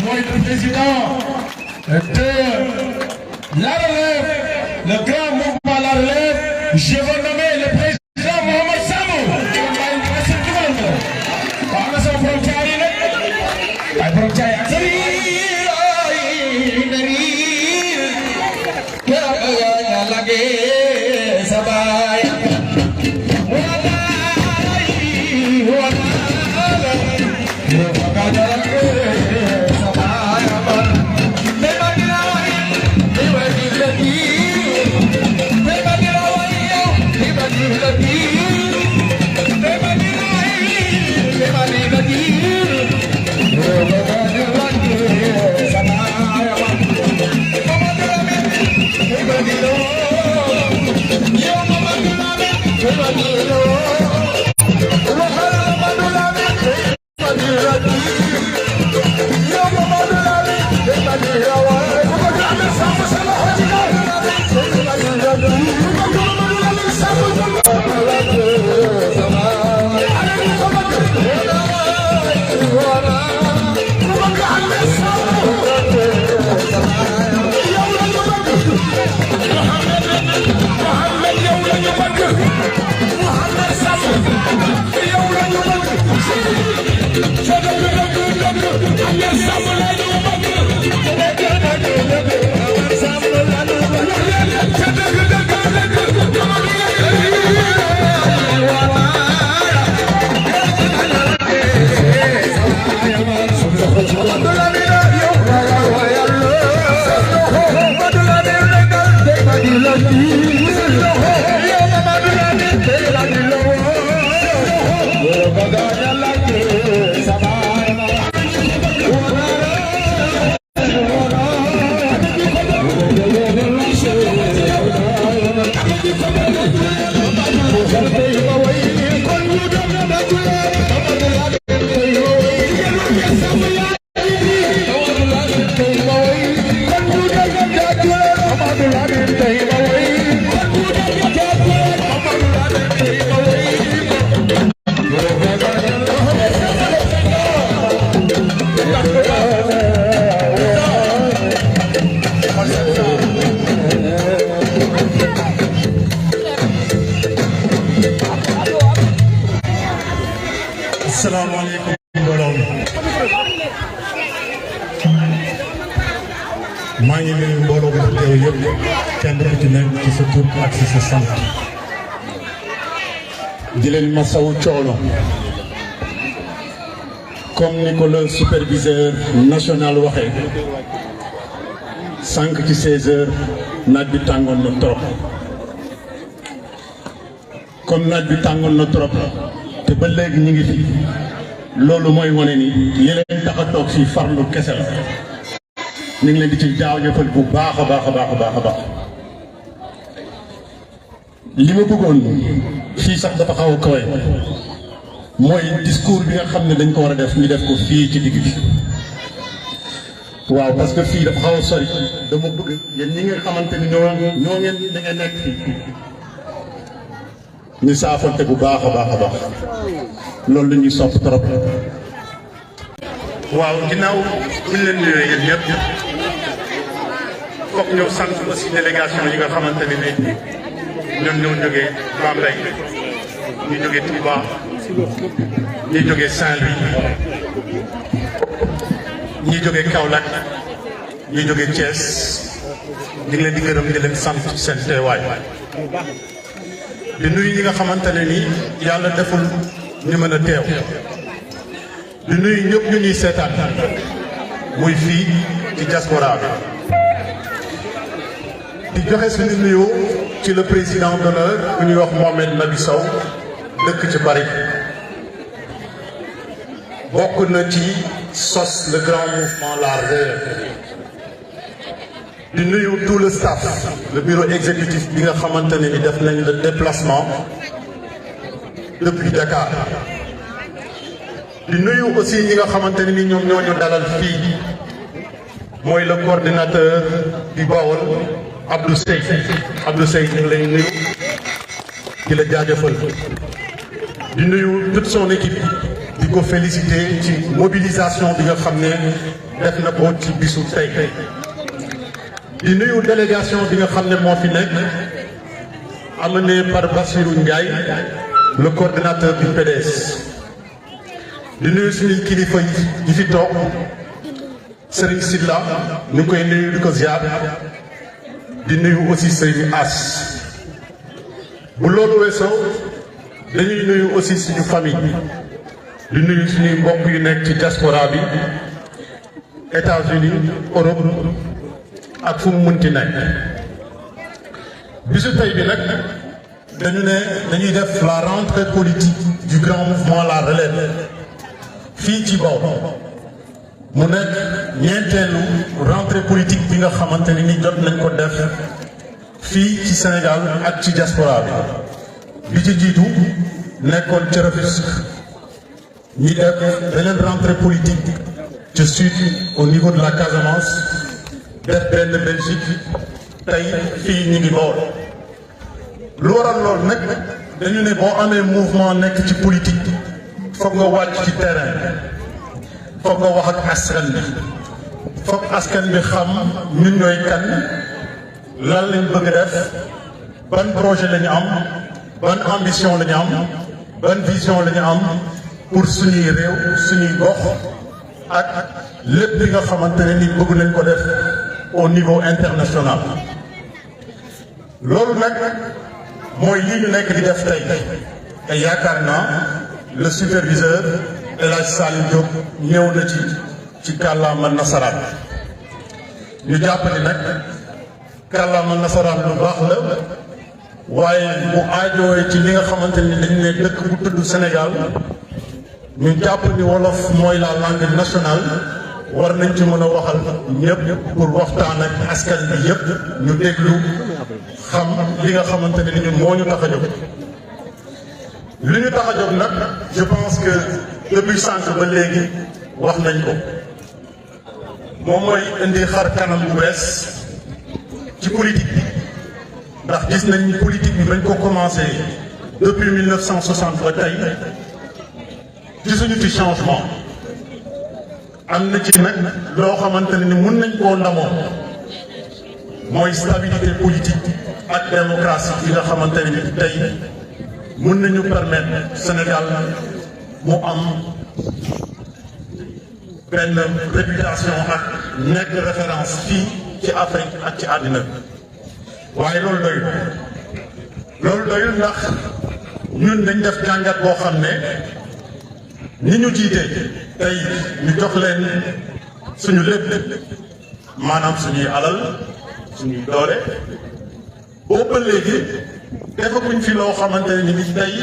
mooy le président de la relève, le grand mouvement la relève. Je veux nommer le président Mohamed Samou. Ana sama borom caay nag ay borom caay ak asalaamaaleykum mbooloo mi maa ngi nuyu mbooloo bu teew yëpp kenn ku ci nekk ci sa tur ak ci sa sant di leen masawu coono comme ni ko le superviseur national waxee sànq ci 16 heures naaj bi tàngoon na trop comme naaj bi tàngoon na trop te ba léegi ñu ngi fi loolu mooy wane ni li leen tax a toog fii farlu kese la ñu ngi leen di ci jaajëfal bu baax a baax a baax a baax a baax li ma bëggoon fii sax dafa xaw a kawe mooy discours bi nga xam ne dañ ko war a def ñu def ko fii ci digg bi waaw parce que fii dafa xaw a sori dama bëgg yéen ñi nga xamante ni ñoo ngeen da ngeen nekk fii ñu saafante bu baax a baax a baax loolu la ñuy sopp trop. waaw ginnaaw buñ leen nuyoo yéen ñëpp foog ñëw sant aussi délégation yi nga xamante ne ni ñoom ñoo jógee Bambey ñu jógee Touba ñu jógee Saint-Louis ñi jógee Kaolack ñi jógee Thiès ñu ngi leen di gërëm di leen sant seen teewaay. di nuyu ñi nga xamante ne ni yàlla deful ñu mën a teew di nuyu ñëpp ñu ñuy seetaan muy fii ci diaspora bi di joxe suñu nuyoo ci le président d'honneur bu ñuy wax Mohamed Nabi Sow dëkk ci Paris bokk na ci sos le grand mouvement La Relève di nuyu tout le staff le bureau exécutif bi nga xamante ne ni def nañ le déplacement depuis Dakar di nuyu aussi ñi nga xamante ne ni ñoom ñoo ñu dalal fii mooy le coordinateur du Bawol Abdou Sey ñu ngi lay nuyu di la jaajëfal di nuyu toute son équipe di ko féliciter ci mobilisation bi nga xam ne def na ko ci bisu tey di nuyu délégation bi nga xam ne moo fi nekk amené par Bassirou Ndiaye le coordinateur du PDS di nuyu suñuy kilifa yi fi toog Serigne Sylla ñu koy nuyu di ko ziar di nuyu aussi Serigne As bu loolu weesoo dañuy nuyu aussi suñu famille di nuyu suñuy mbokk yu nekk ci diaspora bi États-Unis Europe ak fu mu munti nekk bisu tey bi nag dañu ne dañuy def la rentrée politique du grand mouvement La Relève fii ci Bawol mu nekk ñeenteelu rentrée politique bi nga xamante ni jot nañ ko def fii ci Sénégal ak ci diaspora bi ci jiitu nekkoon ci Rufisque ñi def beneen rentrée politique ci sud au niveau de la Casamance def benn Belgique tey fii ñu ngi Bawol lu waral lool nag dañu ne boo amee mouvement nekk ci politique foog nga wàcc ci terrain foog nga wax ak askan bi foog askan bi xam ñun ñooy kan lan lañ bëgg def ban projet la ñu am ban ambition la ñu am ban vision la ñu am pour suñuy réew suñuy gox ak lépp li nga xamante ne ni bëgg nañ ko def au niveau international loolu nag mooy lii ñu nekk di def tey te yaakaar naa le superviseur El Hadj Salim Diop ñëw na ci kàllaama nasaraan ñu jàpp ni nag kàllaama nasaraan lu baax la waaye bu aajowee ci li nga xamante ni dañu ne dëkk bu tudd Sénégal ñu jàpp ni wolof mooy la langue nationale war nañ ci mën a waxal ñëpp pour waxtaan ak askan bi yëpp ñu déglu xam li nga xamante ne ni moo ñu tax a jóg li ñu tax a jóg nag je pense que depuis sànq ba léegi wax nañ ko moom mooy indi xar kanam bu bees ci politique bi ndax gis nañ ni politique bi bañ ko commencé depuis 1960 ba tey gisuñu ci changement am na ci nag loo xamante ne ni mun nañ koo ndamoo mooy stabilité politique ak démocratie bi nga xamante ne ni tey mun nañu permettre Sénégal mu am benn réputation ak nekk référence fii ci Afrique ak ci àddina bi waaye loolu doyul ndax ñun dañ def jàngat boo xam ne ni ñu jiitee tey ñu jox leen suñu lépp maanaam suñuy alal suñuy doole boobu ba léegi defaguñ fi loo xamante ne ni tey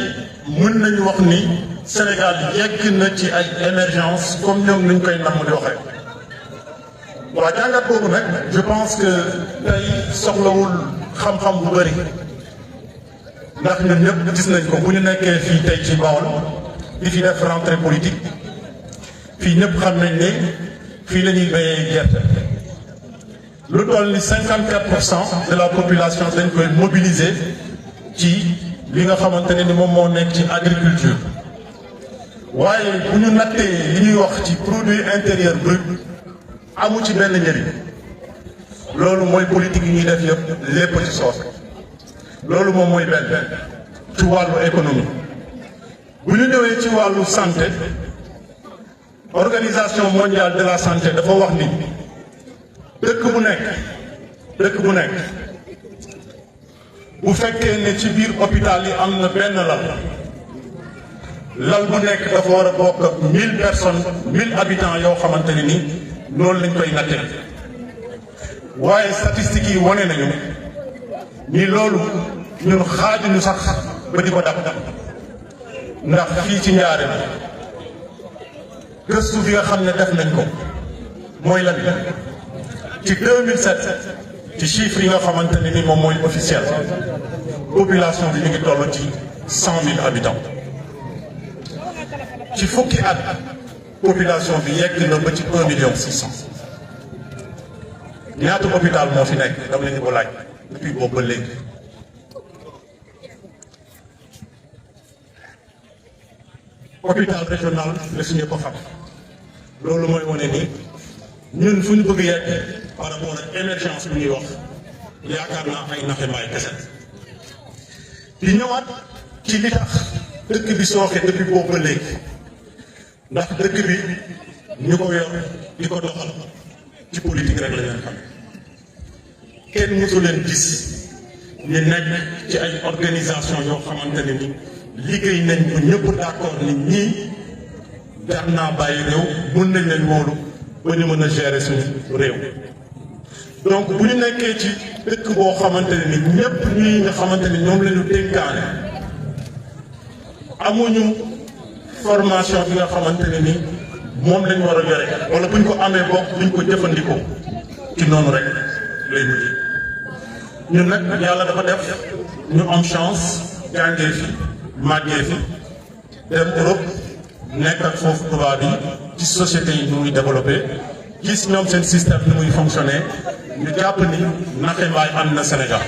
mën nañu wax ni Sénégal yegg na ci ay émergence comme ñoom nuñ koy namm di waxee waa jàngat boobu nag je pense que tey soxlawul xam-xam bu bëri ndax ñun ñëpp gis nañ ko bu ñu nekkee fii tey ci Bawol di fi def rentrée politique fii ñëpp xam nañ ne fii la ñuy béyee gerte lu toll ni 54% de la population dañ koy mobiliser ci li nga xamante ne ni moom moo nekk ci agriculture waaye bu ñu nattee li ñuy wax ci produit intérieur brut amu ci benn njëriñ loolu mooy politique yi ñuy def yëpp lépp ci soos loolu moom mooy benn ci wàllu économie bu ñu ñëwee ci wàllu santé organisation mondiale de la santé dafa wax ni dëkk bu nekk bu fekkee ne ci biir hôpital yi am na benn lal bu nekk dafa war a bokk ak 1000 personnes 1000 habitants yoo xamante ne ni loolu lañ koy nattee waaye statistiques yi wane nañu ni loolu ñun xaajuñu sax ba di ko dab ndax fii ci Njaaréem gëstu bi nga xam ne def nañ ko mooy lan ci 2007 ci chiffres yi nga xamante ne ni moom mooy officiel population bi ñu ngi toll ci 100 000 habitants ci fukki at population bi yegg na ba ci 1,6 million ñaata hôpital moo fi nekk dama leen di ko laaj depuis boobu ba léegi hôpital régional la fi ñëpp ko xam loolu mooy wane ni ñun fu ñu bëgg yegg par rapport ak émergence bi ñuy wax yaakaar naa ay naxe mbaay kese di ñëwaat ci li tax dëkk bi sooxe depuis boobu ba léegi ndax dëkk bi ñu ko yor di ko doxal ci politique rek la leen xam kenn mësu leen gis ñu nekk ci ay organisation yoo xamante ne ni liggéey nañ bu ñëpp d'accord ni ñii jar naa bàyyi réew mën nañ leen wóolu ba ñu mën a gérer suñu réew donc bu ñu nekkee ci dëkk boo xamante ne ni ñëpp ñii nga xamante ni ñoom la ñu dénkaane amuñu formation bi nga xamante ne ni moom lañ war a yore wala buñ ko amee bokk buñ ko jëfandikoo ci noonu rek lay mujj ñun nag yàlla dafa def ñu am chance jàngee fi màggee fi dem Europe nekk ak foofu tubaab yi ci société yi ñu muy développé gis ñoom seen système ni muy fonctionné ñu jàpp ni naxe mbaay am na Sénégal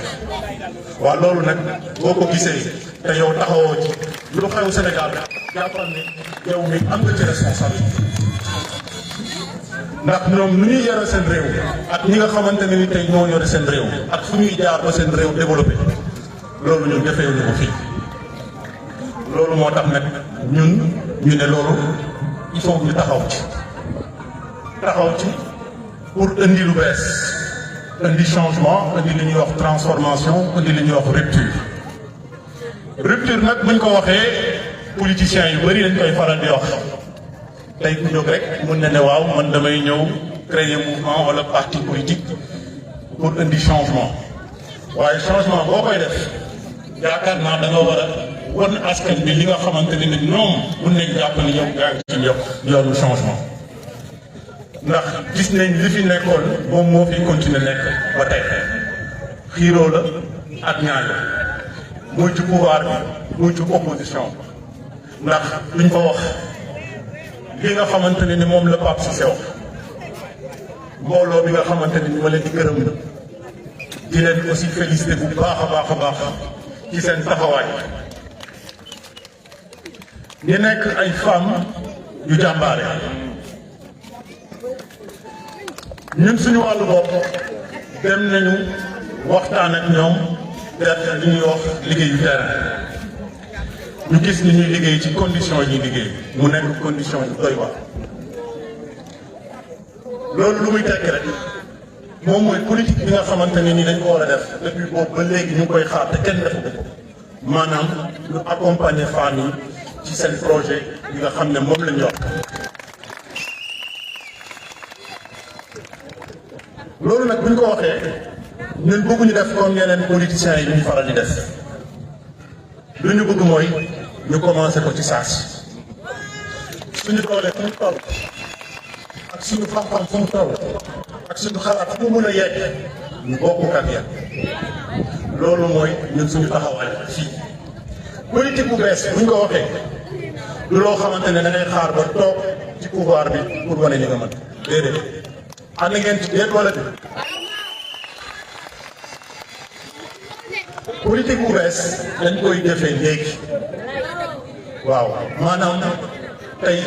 waaw loolu nag boo ko gisee te yow taxawoo ci lu xew Sénégal jàppal ni yow mi am nga ci responsabilité ndax ñoom nu ñuy yore seen réew ak ñi nga xamante ne ni tey ñoo yore seen réew ak fu ñuy jaar ba seen réew développé loolu ñun defeewuñu ko fii loolu moo tax nag ñun ñu ne loolu il faut ñu taxaw ci pour indi lu bees indi changement indi li ñuy wax transformation indi li ñuy wax rupture nag buñ ko waxee politiciens yu bëri dañ koy faral di wax tey ku jóg rek mun na ne waaw man damay ñëw créer mouvement wala parti politique pour indi changement waaye changement boo koy def yaakaar naa da nga war a wan askan bi li nga xamante ne ni ñoom mun nañ jàpp ni yow yaa ngi ci yoonu changement ndax gis nañ li fi nekkoon moom moo fi continuer nekk ba tey xiiroo la ak ñaaño muy ci pouvoir bi muy ci opposition ndax luñ ko wax li nga xamante ne ni moom la Pape Cissé wax mbooloo bi nga xamante ne ni ma leen di gërëm di leen aussi félicité bu baax a baax a baax ci seen taxawaay ñu nekk ay femmes yu jàmbaare ñun suñu wàllu bopp dem nañu waxtaan ak ñoom def li ñuy wax liggéeyu terrain ñu gis ni ñuy liggéey ci condition yi ñuy liggéey mu nekk condition yu doy waar loolu lu muy tekki rek moom mooy politique bi nga xamante ne ni dañ ko war a def depuis boobu ba léegi ñu ngi koy xaar te kenn defu ko maanaam lu accompagner femmes yi ci seen projet yi nga xam ne moom lañ yor loolu nag bu ñu ko waxee ñun bëgguñu def comme yeneen politiciens yi ñu faral di def lu ñu bëgg mooy ñu commencé ko ci saas suñu doole fu mu toll ak suñu xam-xam fu mu toll ak suñu xalaat fu mu mën a yegg ñu bokk ak yéen loolu mooy ñun suñu taxawaay fii politique bu bees bu ñu ko waxee du loo xamante ne da ngay xaar ba toog ci pouvoir bi pour wane ni nga mën déedéet ànd ngeen ci déet wala déet politique bu bees dañ koy defee léegi waaw maanaam tey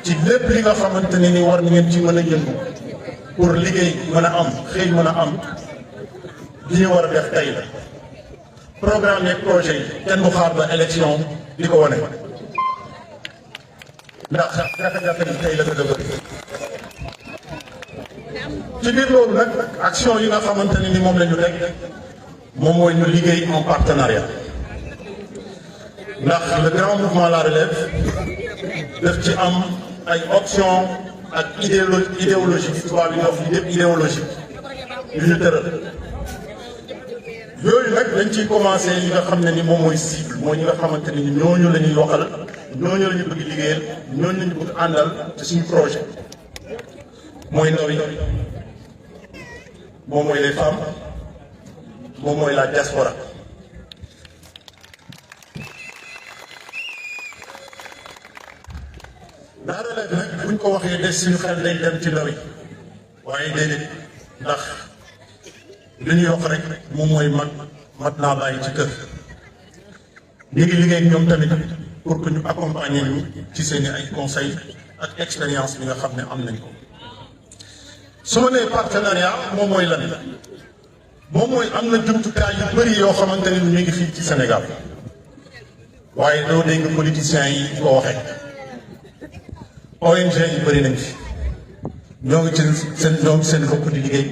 ci lépp li nga xamante ne ni war na ngeen ci mën a yëngu pour liggéey mën a am xëy mën a am li ñu war a def tey la programme yeeg projet yi kenn du xaar ba élection di ko wane ndax jafe-jafe yi tey la ko dëgër ci biir loolu nag action yi nga xamante ne ni moom la ñu teg moom mooy ñu liggéey en partenariat ndax le grand mouvement La Relève daf ci am ay option ak idéologie tubaab yi ñoo fi idéologie yu ñu tëral yooyu nag dañ ciy commencé yi nga xam ne ni moom mooy cible mooy ñi nga xamante ne ni ñooñu la ñuy waxal ñooñu la ñu bëgg liggéeyal ñooñu la ñu bëgg àndal ci suñu projet mooy ndaw yi moom mooy les femmes moom mooy la diaspora La Relève nag buñ ko waxee des suñu xel day dem ci ndaw yi waaye déedéet ndax li ñu yokk rek moom mooy mat naa bàyyi ci kër ñu ngi liggéey ak ñoom tamit pour que ñu accompagner ñu ci seeni ay conseils ak expérience bi nga xam ne am nañ ko su ma nee partenariat moom mooy lan moom mooy am na jumtukaay yu bëri yoo xamante ne mi ngi fii ci Sénégal waaye doo dégg politiciens yi ko waxee ONG yi bëri nañ fi ñoo ngi seen bopp di liggéey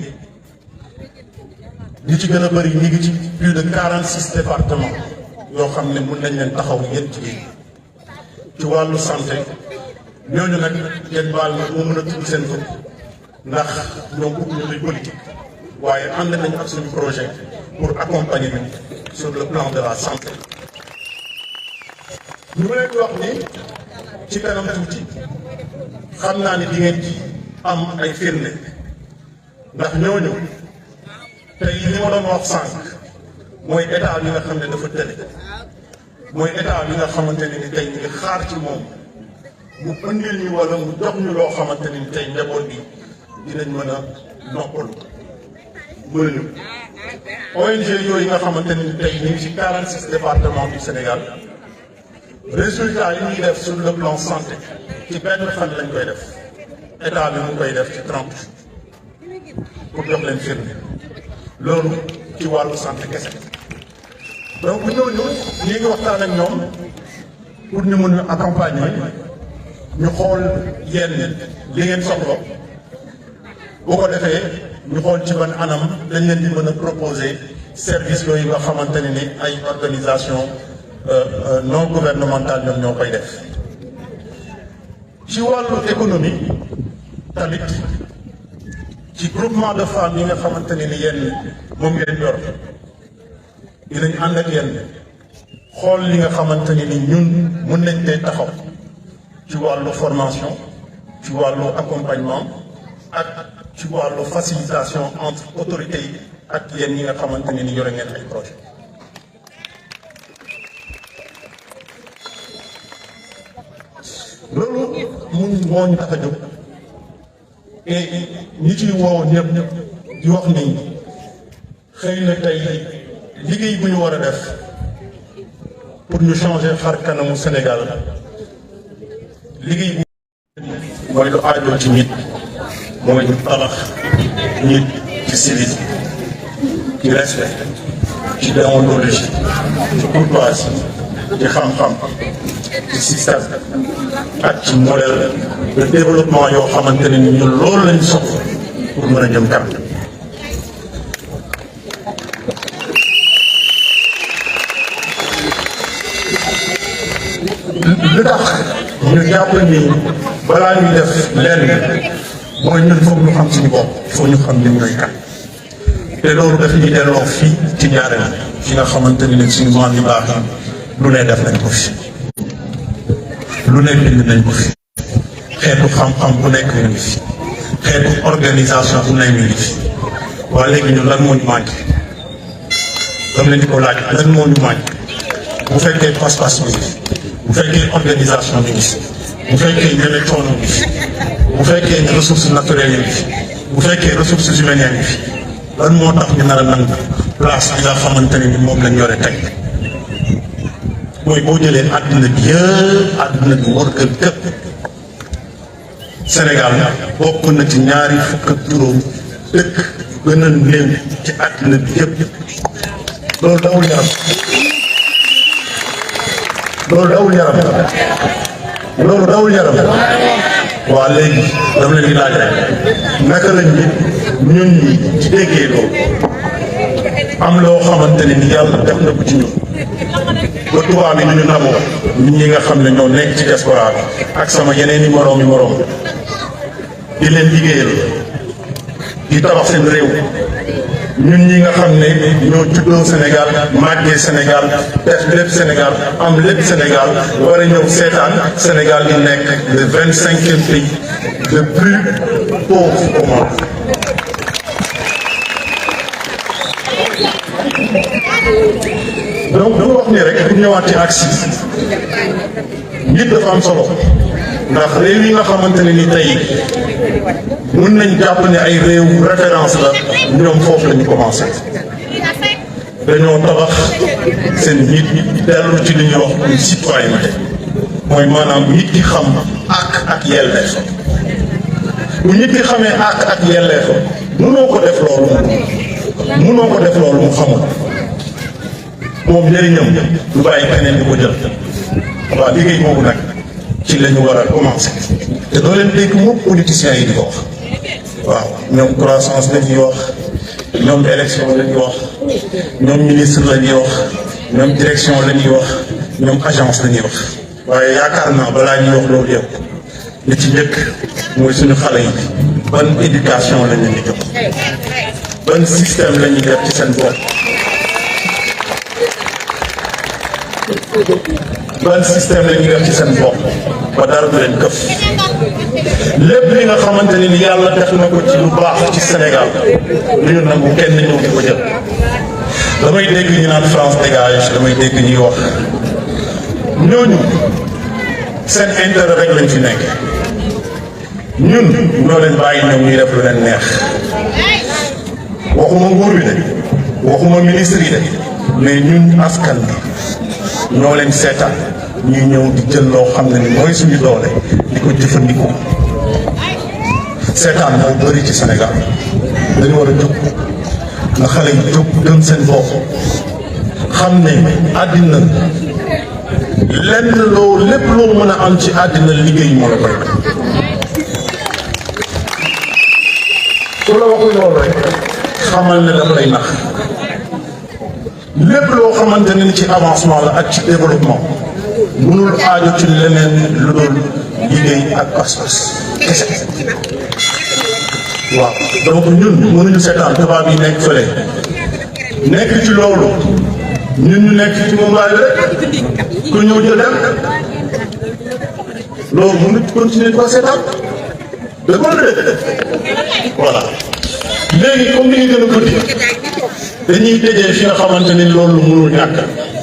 li ci gën a bëri ñu ngi ci plus de 46 départements yoo xam ne mun nañ leen taxaw yéen jigéen ci wàllu santé ñooñu nag ngeen baal ma moo mën a tudd seen bopp ndax ñoom bëgg ñu lay politique waaye ànd nañ ak suñu projet pour accompagner ñu sur le plan de la santé. ñu ma leen di wax ni ci kanam tuuti xam naa ni di ngeen ci am ay firnde ndax ñooñu tey li ma doon wax sànq mooy état bi nga xam ne dafa tële mooy état bi nga xamante ne ni tey ñu ngi xaar ci moom mu ëndil ñu wala mu jox ñu loo xamante ni tey njaboot bi dinañ mën a noppalu mënuñu ONG yooyu nga xamante ni tey ñu ngi ci 46 départements du Sénégal résultat yi ñuy def sur le plan santé ci benn fan lañ koy def état bi mu koy def ci 30 jours pour jox leen firnde loolu ci wàllu santé kese donc ñooñu ñi ngi waxtaan ak ñoom pour ñu mën a accompagner ñu xool yenn li ngeen soxla boo ko defee ñu xool ci ban anam dañ leen di mën a proposer service yooyu nga xamante ne ni ay organisation non gouvernementale ñoom ñoo koy def ci wàllu économie tamit ci groupement de femmes yi nga xamante ne ni yéen moom ngeen yor dinañ ànd ak yéen xool li nga xamante ne ni ñun mën nañ tey taxaw ci wàllu formation ci wàllu accompagnement ak ci wàllu facilitation entre autorités yi ak yéen ñi nga xamante ne ni yore ngeen ay projet loolu moo ñu tax a jóg et ñi ciy woo ñëpp di wax ni xëy na tey liggéey bu ñu war a def pour ñu changer xar kanamu Sénégal liggéey bu mooy lu aajoo ci nit mooy lu tabax nit ci civisme ci respect ci déontologie ci courtoisie ci xam-xam ci système ak ci modèle de développement yoo xamante ne ni ñun loolu lañ soxla pour mën a jëm kanam. li tax ñu jàpp ni balaa ñuy def lenn mooy ñun foog ñu xam suñu bopp foog ñu xam ñun ñooy kan te loolu daf ñuy delloo fii ci Njaaréem fi nga xamante ni suñu maam yu baax yi lu ne def nañ ko fi lu ne bind nañ ko fi xeetu xam-xam bu nekk ñu ngi fi xeetu organisation bu nekk ñu ngi fi waaye léegi ñun lan moo ñu manqué dam leen di ko laaj lan moo ñu manqué bu fekkee pas-pas mi ngi fi bu fekkee organisation mi ngi fi bu fekkee ñeme coono mi ngi fi bu fekkee ressources naturelles yi ngi fi bu fekkee ressources humaines yi ngi fi lan moo tax ñu nar a nangu place bi nga xamante ne ni moom lañ yore teg mooy boo jëlee àdduna bi yëpp àdduna bi wër kër képp Sénégal bokk na ci ñaari fukk ak juróom dëkk gën a néew ci àdduna bi yëpp loolu dawul yaram loolu dawul yaram waa léegi dama leen di laaj rek naka lañ nit ñun ñi ci déggee loolu am loo xamante ne ni yàlla def na ko ci ñun ba tubaab yi ñu namoo nit ñi nga xam ne ñoo nekk ci diaspora bi ak sama yeneen i moroom di leen liggéeyal di tabax seen réew ñun ñi nga xam ne ñoo juddoo Sénégal màggee Sénégal def lépp Sénégal am lépp Sénégal war a ñëw seetaan Sénégal di nekk le 25e pays le plus pauvre au monde. donc dama wax ni rek pour ñëwaat ci aksi nit dafa am solo ndax réew yi nga xamante ne ni tey mën nañ jàpp ne ay réew référence la ñoom foofu la ñu commencé dañoo tabax seen nit dellu ci li ñuy wax une citoyenneté mooy maanaam nit ki xam ak yelleef bu nit ki xamee ak yelleefa mënoo ko def loolu mu xamul moom njëriñam lu bàyyi keneen di ko jël. waaw liggéey boobu nag ci la ñu war a commencer te doo leen dégg moom politiciens yi di ko wax waaw ñoom croissance la ñuy wax ñoom élection la ñuy wax ñoom ministre la ñuy wax ñoom direction la ñuy wax ñoom agence la ñuy wax waaye yaakaar naa balaa ñuy wax loolu yëpp li ci njëkk mooy suñu xale yi ban éducation la ñu di jox ban système la ñuy def ci seen bopp. ban système la ñuy def ci seen bopp ba dara du leen këf lépp li nga xamante ni yàlla def na ko ci lu baax ci Sénégal lu ñu nangu kenn ñëw di ko jël. damay dégg ñu naan France dégage damay dégg ñuy wax ñooñu seen intérêt rek lañ fi nekk ñun ñoo leen bàyyi ñoom ñuy def lu leen neex waxuma nguur bi de waxuma ministre yi de mais ñun askan bi ñoo leen seetaan ñuy ñëw di jël loo xam ne ni mooy suñu doole di ko jëfandikoo seetaan moo bëri ci Sénégal dañu war a jóg nga xale yi jóg gëm seen bopp xam ne àddina lenn loo lépp loo mën a am ci àddina liggéey moo la koy may su la waxul loolu rek xamal ne daf lay nax lépp loo xamante ne ni ci avancement la ak ci développement mënul aajo ci leneen lu dul liggéey ak pas-pas kese waaw donc ñun mënuñu seetaan tubaab yi nekk fële nekk ci loolu ñun ñu nekk ci mumbaay rek ku ñëw jël dem loolu mënuñ continuer ko seetaan de bon de voilà léegi comme ni ñu gën a guddi dañuy tëjee fi nga xamante ni loolu mënul ñàkk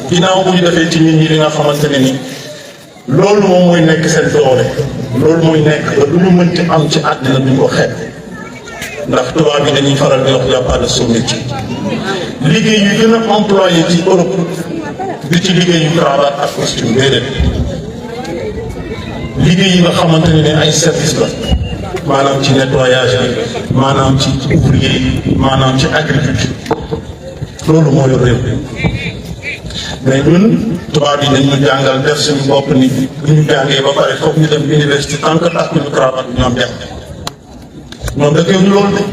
ginnaaw bu ñu defee ci nit ñi li nga xamante ne ni loolu moom mooy nekk seen doole loolu mooy nekk ba lu ñu mënti am ci àddina duñ ko xeeb ndax tubaab bi dañuy faral di wax y a pas de sous-métier liggéey yu gën a employé ci Europe bi ci liggéey yu cravate ak costume déedéet liggéey yi nga xamante ne ay service la maanaam ci nettoyage bi maanaam ci ouvrier yi maanaam ci agriculture loolu moo yor réew mais ñun tubaab yi dañu jàngal def suñu bopp ni bu ñu jàngee ba pare foog ñu dem université tant que takkuñu cravate ñoom dem ñoom dëkkee ñu loolu de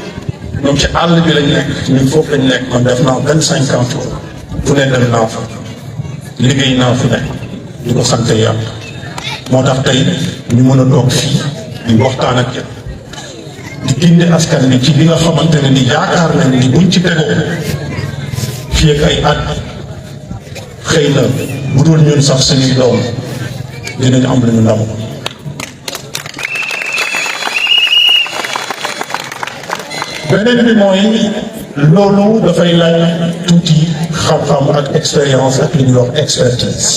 ñoom ci àll bi lañ nekk ñun foofu lañ nekk man def naa 25 ans fu ne dem naa fa liggéey naa fu nekk di ko sant yàlla moo tax tey ñu mën a toog fii di waxtaan ak yéen di gindi askan bi ci li nga xamante ne ni yaakaar nañ ni buñ ci tegoo fii ak ay at xëy na bu dul ñun sax suñuy doom dinañ am lu ñu ndam beneen bi mooy loolu dafay laaj tuuti xam-xam ak expérience ak li ñuy wax expertise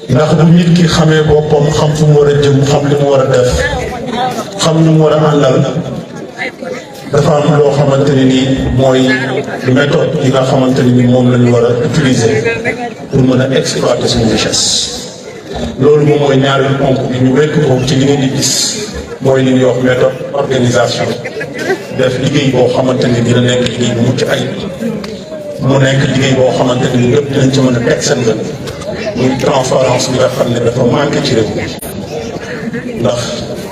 ndax bu nit ki xamee boppam xam fu mu war a jëm xam li mu war a def xam ni mu war a àndal dafa am loo xamante ne ni mooy méthode yi nga xamante ne ni moom la ñu war a utiliser pour mën a exploiter suñu richesse loolu moom mooy ñaareelu ponk bi ñu wekk ko ci li ngeen di gis mooy li ñuy wax méthode organisation def liggéey boo xamante ni dina nekk liggéey bu mucc ayib mu nekk liggéey boo xamante ni ñëpp dinañ ci mën a teg seen bët muy transparence bi nga xam ne dafa manqué ci réew ndax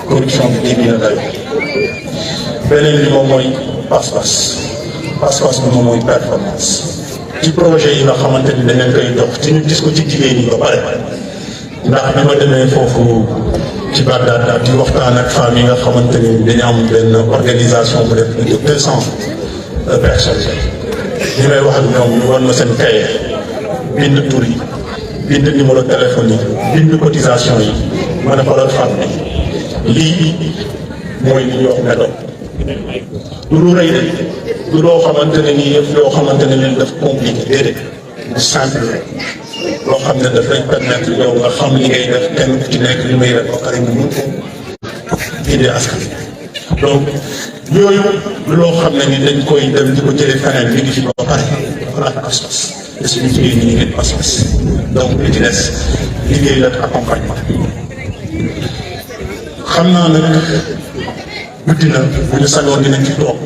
corruption bi jéggi na dayo beneen bi moom mooy pas-pas bi moom mooy performance ci projet yi nga xamante ni dañ leen koy jox ci ñu gis ko ci jigéen ñi ba pare ndax bi ma demee foofu ci Bagdad ak di waxtaan ak femmes yi nga xamante ni dañu am benn organisation bu def plus de 200 personnes ñi may wax ak ñoom ñu war ma seen kaye bind tur yi bind numéro téléphone yi bind cotisation yi ma ne xoolal femme bi lii mooy li ñuy wax méthode du lu rëy de du loo xamante ne nii yëpp loo xamante ne leen daf compliqué déedéet du simple loo xam ne daf lay permettre yow nga xam li ngay def kenn ku ci nekk li may def ba pare mu mun ko gindee askan donc yooyu loo xam ne ni dañ koy dem di ko jëlee feneen mi ngi fi ba pare dafa laaj pas-pas te suñu jigéen ñi ñu ngi pas-pas donc li ci des liggéey la accompagnement xam naa nag guddi na bu ñu sañoon dinañ ci toog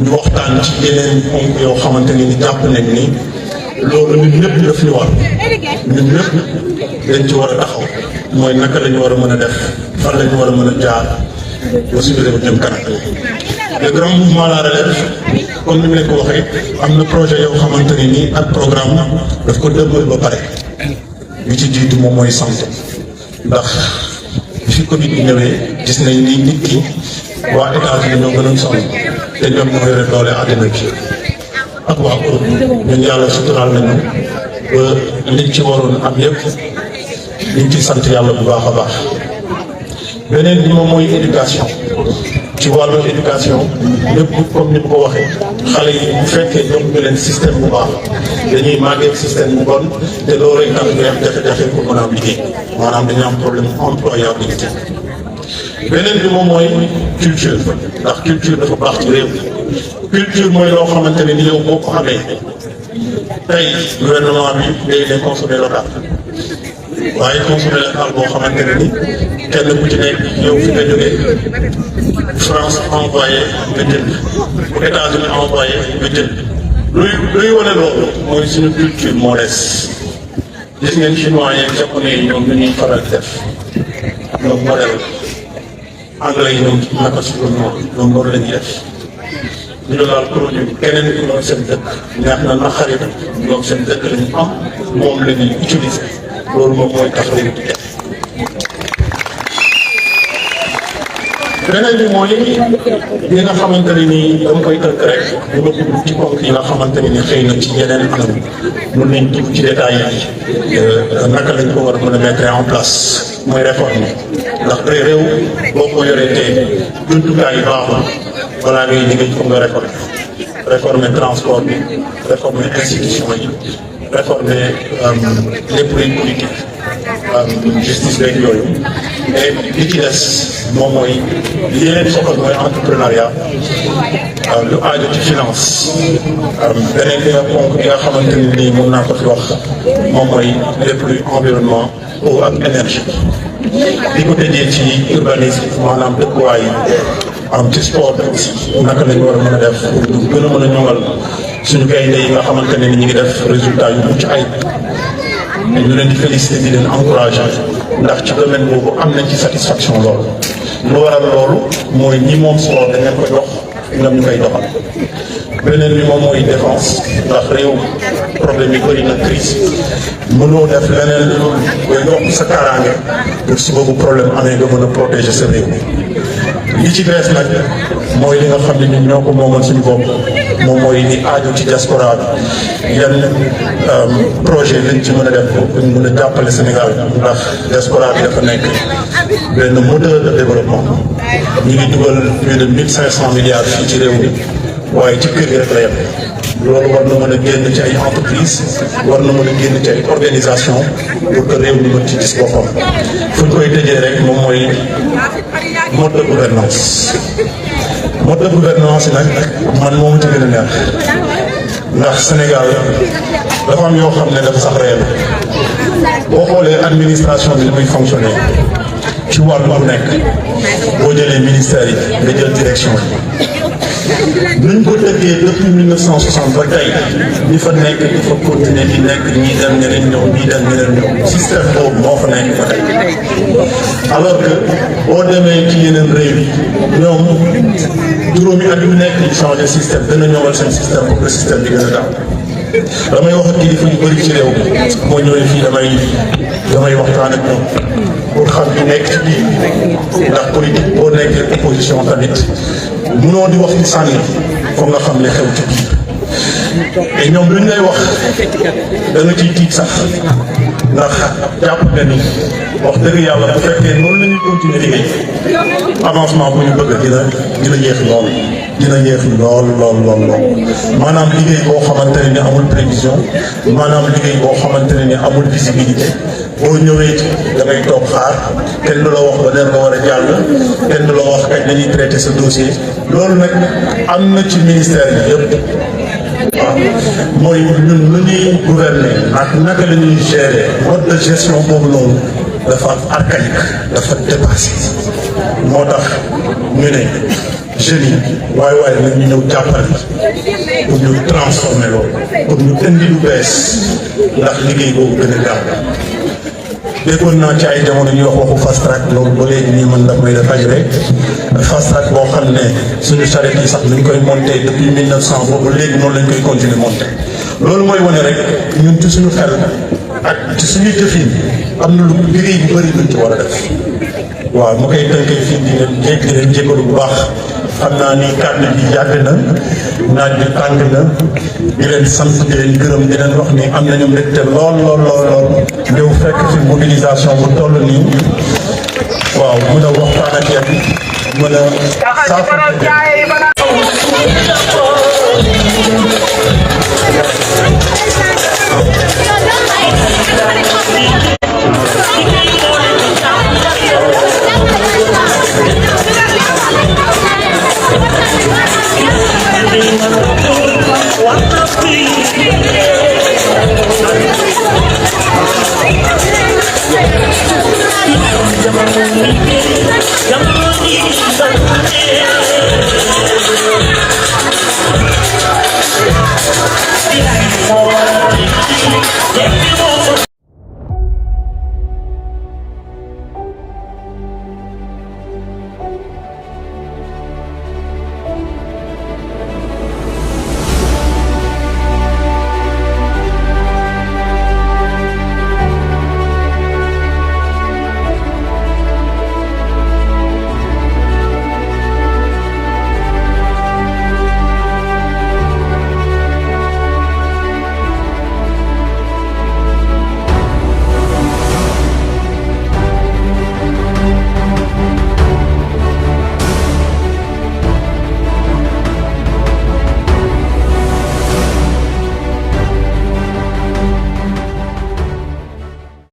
ñu waxtaan ci yeneen ponk yoo xamante ni jàpp nañ ni loolu ñun ñëpp daf ñu war ñun ñëpp dañ ci war a taxaw mooy naka la ñu war a mën a def fan la ñu war a mën a jaar ba suñu réew jëm kanam. le grand mouvement La Relève comme ni mu leen ko waxee am na projet yoo xamante ne nii ak programme daf ko dëgmal ba pare li ci jiitu moom mooy santé ndax bi fi Covid bi ñëwee gis nañ ni nit ki waa États-Unis ñoo gën a sonn te ñoom ñoo yore doole àddina bi ak waa Europe ñun yàlla suturaal nañu ba liñ ci waroon am yëpp liñ ci sant yàlla bu baax a baax. beneen bi moom mooy éducation ci wàllu éducation ñëpp comme ni mu ko waxee xale yi bu fekkee jox ñu leen système bu baax dañuy màggee système bu bon te loolu rek tax ñu am jafe-jafe pour mën a am liggéey maanaam dañu am problème employabilité. beneen bi moom mooy culture ndax culture dafa baax ci réew culture mooy loo xamante ne ni yow boo ko xamee tey gouvernement bi day leen consommer local waaye consommer local boo xamante ne ni kenn ku ci nekk yow fi nga jógee France envoyé nga jënd bu États-Unis envoyé nga jënd luy wane loolu mooy suñu culture moo des gis ngeen chinois yeeg japonais yi ñoom dañuy faral di def ñoom modèle anglais yi ñoom naka su ko ñoom loolu la ñuy def ñu ne daal produit keneen ku doon seen dëkk neex na naqari na ñoom seen dëkk la ñu am moom la ñuy utiliser loolu moom mooy tax réew di def. beneen bi mooy li nga xamante ne nii dama koy tënk rek dama dugg ci ponk yi nga xamante ne ni xëy na ci yeneen anam mën nañ dugg ci détails yi naka lañ ko war a mën a mettre en place mooy réforme ndax tey réew boo ko yoree tey jumtukaay yi baaxul balaa ngay liggéey ko nga réformer transport bi réformer institution yi réformer lépp luy politique justice beeg yooyu mais li ci des moom mooy li leen soxal mooy entrepreneuriat lu aajo ci finance beneen bi nga ponk bi nga xamante ne nii mën naa ko fi wax moom mooy lépp luy environnement eau ak énergie di ko tëjee ci urbanisme maanaam dëkkuwaay am ci sport aussi naka lañu war a mën a def pour gën a mën a ñoŋal suñu gaynde yi nga xamante ne ni ñu ngi def résultat yu mucc ay ñu leen di féliciter di leen encourager ndax ci domaine boobu am nañ ci satisfaction loolu lu waral loolu mooy ñi moom sport dañ leen ko jox ñoom ñu koy doxal beneen bi moom mooy défense ndax réew problème yi bëri na crise mënoo def leneen ba yokk sa kaaraange pour si boobu problème amee nga mën a protéger sa réew li ci bees nag mooy li nga xam ne ñun ñoo ko moomal suñu bopp moom mooy li aajo ci diaspora bi yan projet lañ ci mën a def pour ñu mën a jàppale Sénégal ndax diaspora bi dafa nekk benn moteur de développement ñu ngi dugal plus de 1500 milliards fii ci réew mi waaye ci kër gi rek la yem loolu war na mën a génn ci ay entreprise war na mën a génn ci ay organisation pour que réew mi mën ci gis boppam fu ñu koy tëjee rek moom mooy mode de gouvernance mode de gouvernance nag man moomu ci gën a neex ndax Sénégal dafa am yoo xam ne dafa sax réel boo xoolee administration bi muy fonctionner ci wàllu bu nekk boo jëlee ministère yi nga jël direction yi nuñ ko tëggee depuis 1960 ba tey ñi fa nekk di fa continuer di nekk ñii dem ñeneen ñëw ñii dem ñeneen ñëw système boobu moo fa nekk ba tey alors que boo demee ci yeneen réew yi ñoom juróomi at yu nekk di changer système dana ñëwal seen système pour que système bi gën a gaaw damay wax ak kilifa yu bëri ci réew mi moo ñëwee fii damay waxtaan ak ñoom pour xam ñu nekk ci biir ndax politique boo nekkee opposition tamit mënoo di wax ci sànni foog nga xam ne xew ci biir et ñoom luñ lay wax da nga ciy tiit sax ndax jàpp na ni wax dëgg yàlla bu fekkee noonu la ñuy continuer liggéey avancement bu ñu bëgg dina yéex lool dina yéex lool maanaam liggéey boo xamante ne ni amul prévision maanaam liggéey boo xamante ne ni amul visibilité boo ñëwee ci da ngay toog xaar kenn du la wax ba leer nga war a jàll kenn du la wax kañ la ñuy traité sa dossier loolu nag am na ci ministère bi yëpp waaw mooy ñun lu ñuy gouverner ak naka la ñuy gérer mode de gestion boobu noonu dafa archaïque dafa dépassé moo tax ñu ne jeunes yi waaye nañu ñëw jàppale pour ñu transformer loolu pour ñu indi lu bees ndax liggéey boobu gën a gaaw déggoon naa ci ay jamono ñuy wax waxu fast track loolu ba léegi nii man daf may dafay rek fast track boo xam ne suñu charrette yi sax dañ koy monter depuis 1900 boobu léegi noonu lañ koy continuer monter loolu mooy wane rek ñun ci suñu xel ak ci suñu jëfin am na lu liggéey bu bëri luñ ci war a def waaw ma koy tënkee fii di leen jégalu bu baax xam naa ni kàddu bi yàgg na naaj bi tàng na di leen sant di leen gërëm di leen wax ni am nañu mbégte lool ñëw fekk fi mobilisation bu toll nii waaw mën a waxtaan ak yéen mën a saafara